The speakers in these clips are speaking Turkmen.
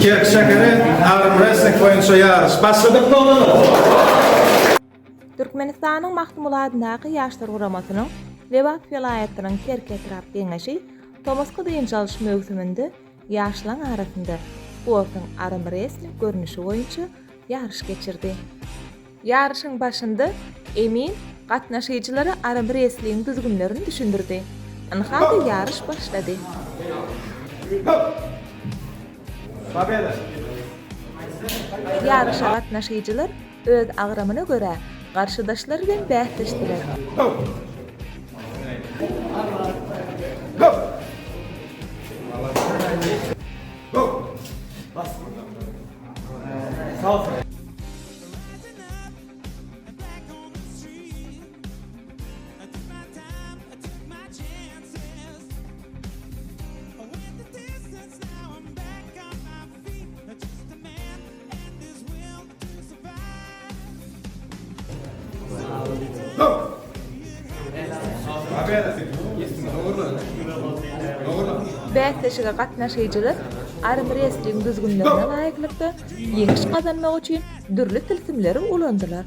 Kerki şäheri armrestling boýunça ýaryş. Başladykmy oglanlar? Türkmenistanyň Magtymguly adyndaky Ýaşlar guramasynyň Lebap welaýatynyň Kerki etrap Geňeşi tomusky dynç alyş möwsüminde ýaşlaryň arasynda sportuň armrestling görnüşi boýunça ýaryş geçirdi. Ýaryşyň başynda emin gatnaşyjylara armrestlingiň düzgünlerini düşündirdi. Ynha-da ýaryş başlady. Ýaryşa gatnaşyjylar öz agramyna görä garşydaşlary bilen bäsleşdiler. Bäsleşige gatnaşyjylar armrestlingiň düzgünlerine laýyklykda ýeňiş gazanmak üçin dürli tilsimleri ulandylar.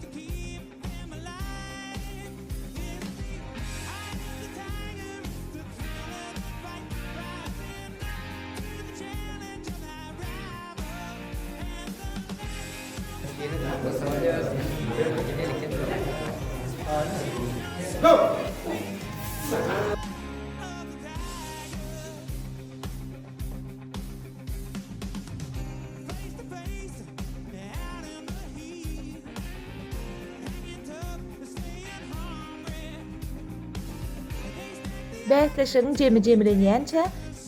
Bäsleşigiň jemi jemlenýänçä,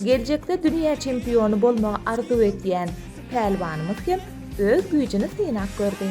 geljekde dünýä çempiony bolmagy arzuw edýän pälwanymyz hem öz güýjüni synap gördi.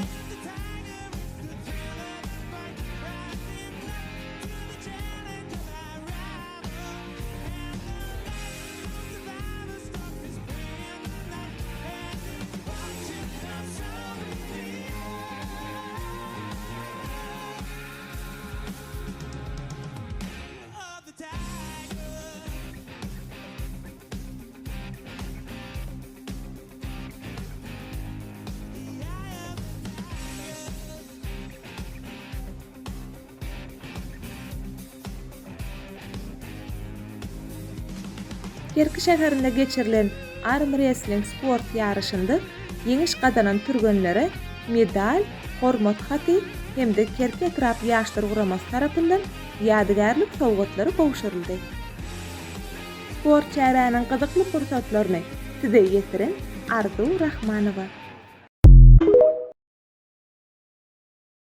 Kerki şäherinde geçirilen armrestling sport ýaryşynda ýeňiş gazanan türgenlere medal, hormat haty hem-de Kerki etrap Ýaşlar guramasy tarapyndan ýadygärlik sowgatlary gowşuryldy. Sport çäräniň gyzykly pursatlaryny size ýetiren Arzuw Rahmanowa.